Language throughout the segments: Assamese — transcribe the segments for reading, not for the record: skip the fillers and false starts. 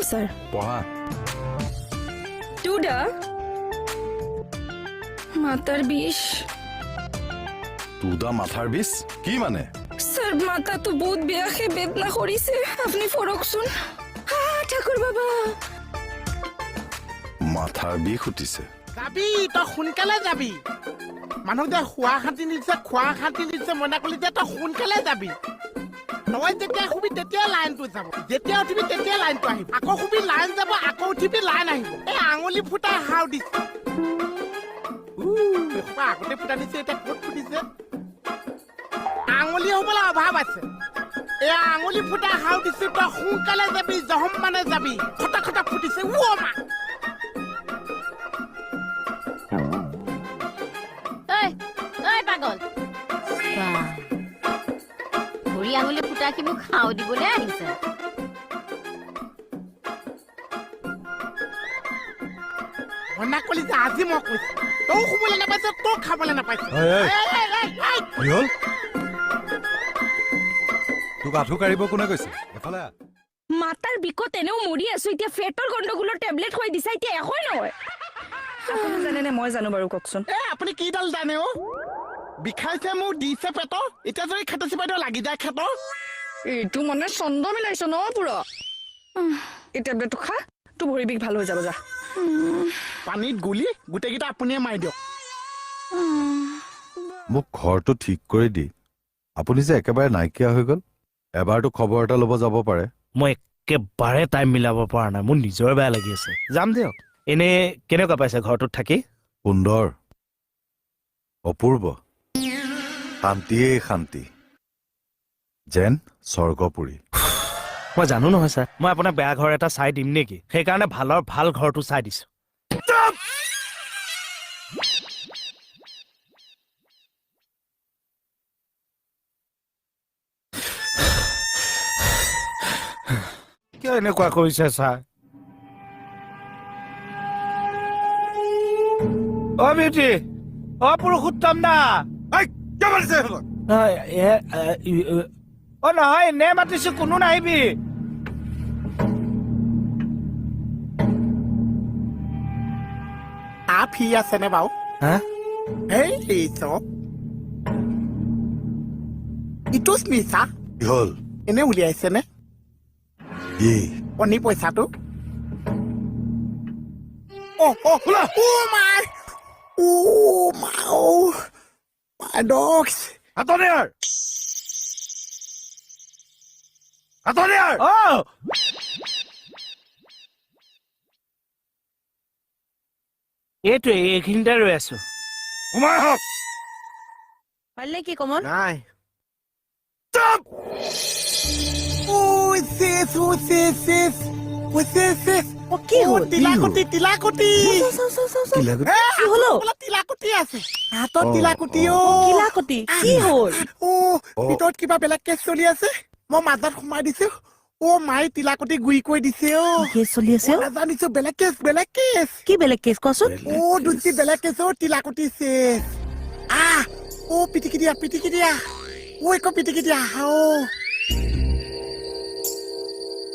ছাৰ। পঢ়া। টুডা মাথাৰ বিষ। টুডা মাথাৰ বিষ কি মানে? স্যাৰ, মাথা তো বহুত বেয়াকে বেদনা কৰিছে, আপনি ফৰকচোন। হা ঠাকুৰ বাবা। মাথাৰ বিষ উঠিছে। যাবি তই, সোনকালে যাবি। মানুহ যে শোৱা শান্তি নিদিছে, খোৱা শান্তি নিদিছে। মইনা কলিতে, তই সোনকালে যাবি। তই যেতিয়া শুবি তেতিয়া লাইনটো যাব, যেতিয়া উঠিবি তেতিয়া লাইনটো আহিব। আকৌ শুবি, লাইন যাব, আকৌ উঠিবি, লাইন আহিব। এই আঙুলি ফুটাই হাও দিছে। এসোপা আগতে ফুটা দিছে, এতিয়া ক'ত ফুটিছে? আঙুলি হ'বলৈ অভাৱ আছে। এই আঙুলি ফুটাই হাও দিছে, তই সোনকালে যাবি, জহম মানে যাবি। খটা খটা ফুটিছে। ও মা! ঐ ঐ পাগল, বাহ, ভৰি আঙুলি ফুটা সি মোক খাও দিবলৈ আহিছে। মইনা কলিজা, আজি মই কৈছো, তই শুবলৈ নাপাইছ, তই খাবলৈ নাপাইছ। ঐ, ঐ। এই, এই, এই, এই। কি হ'ল? তোক আঁঠু কাঢ়িব কোনে কৈছে? এফালে আহ। মাথার বিষত এনেও মৰি আছো, এতিয়া পেটৰ গণ্ডগোলৰ টেবলেট খুৱাই দিছা, এতিয়া একোই নহয়। আপুনি জানেনে মই জানো বাৰু, কওকচোন। এ আপুনি কিডাল জানে অ? বিষাইছে মোক দিছে পেট, এতিয়া যদি খেতেচি বাইদেউ লাগি যায় খেত। এইটো মানে চন্দ মিলাইছ ন পুৰা। এই টেবলেটটো খা, তোৰ ভৰি বিষ ভাল হৈ যাব, যা। পানীত গুলি গোটেইকেইটা আপুনিয়ে মাৰি দিয়ক। মোক ঘৰটো ঠিক কৰি দি আপুনি যে একেবাৰে নাইকিয়া হৈ গ'ল, এবাৰতো খবৰ এটা ল'ব যাব পাৰে। মই একেবাৰে টাইম মিলাব পৰা নাই, মোৰ নিজৰে বেয়া লাগি আছে। যাম দিয়ক। এনেই কেনেকুৱা পাইছে ঘৰটোত থাকি? সুন্দৰ, অপূৰ্ব, শান্তিয়েই শান্তি, যেন স্বৰ্গপুৰী। মই জানো নহয় ছাৰ, মই আপোনাক বেয়া ঘৰ এটা চাই দিম নেকি? সেইকাৰণে ভালৰ ভাল ঘৰটো চাই দিছো। কিয় এনেকুৱা কৰিছে ছাৰ? অ বিউটি, অ পুৰুষোত্তম দা। কিয় মাতিছে এইফালে? নহয়, অ নহয়, এনে মাতিছো, কোনো নাহিবি। আ ফ্ৰী আছেনে বাৰু? হা? এই চব ইটোচ মিছা। কি হ'ল? এনে উলিয়াইছেনে? কি? কণী পইচাটো। অ অ অ মাই, অ মা, অ মাই ডগছ। আঁতৰি আৰ, আঁতৰি আৰ। অ এইটোৱে, এইখিনিতে ৰৈ আছো। সোমাই আহক। পাৰিলে কি কমল? নাই। ও চেচ, ও চেচ, চেচ, ও চেচ, চেচ। অ, কি হ'ল? তিলাকুটি, তিলাকুটি। চাওঁ, চাওঁ, চাওঁ, চাওঁ। কি হ'ল অ? তিলাকুটি আছে হাতত, তিলাকুটি অ। কিলাকুটি কি হ'ল? অ, ভিতৰত কিবা বেলেগ কেছ চলি আছে, মই মাজত সোমাই দিছো। অ মাই, তিলাকুটি গুৰি কৰি দিছে অ। কেছ চলি আছে অ? নাজানিছো, বেলেগ কেছ, বেলেগ কেছ। কি বেলেগ কেছ কোৱাচোন? অ দুচি, বেলেগ কেছ অ, তিলাকুটি চেচ। আহ, অ পিটিকি দিয়া, পিটিকি দিয়া, অ একো পিটিকি দিয়া অ।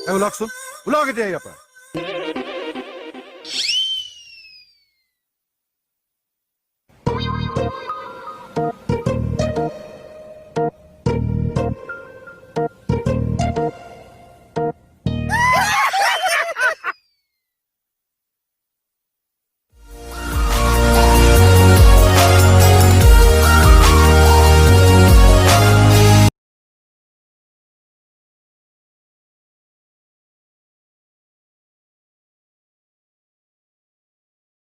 এই ওলাওকচোন, ওলাওক এতিয়া ইয়াৰ পৰা।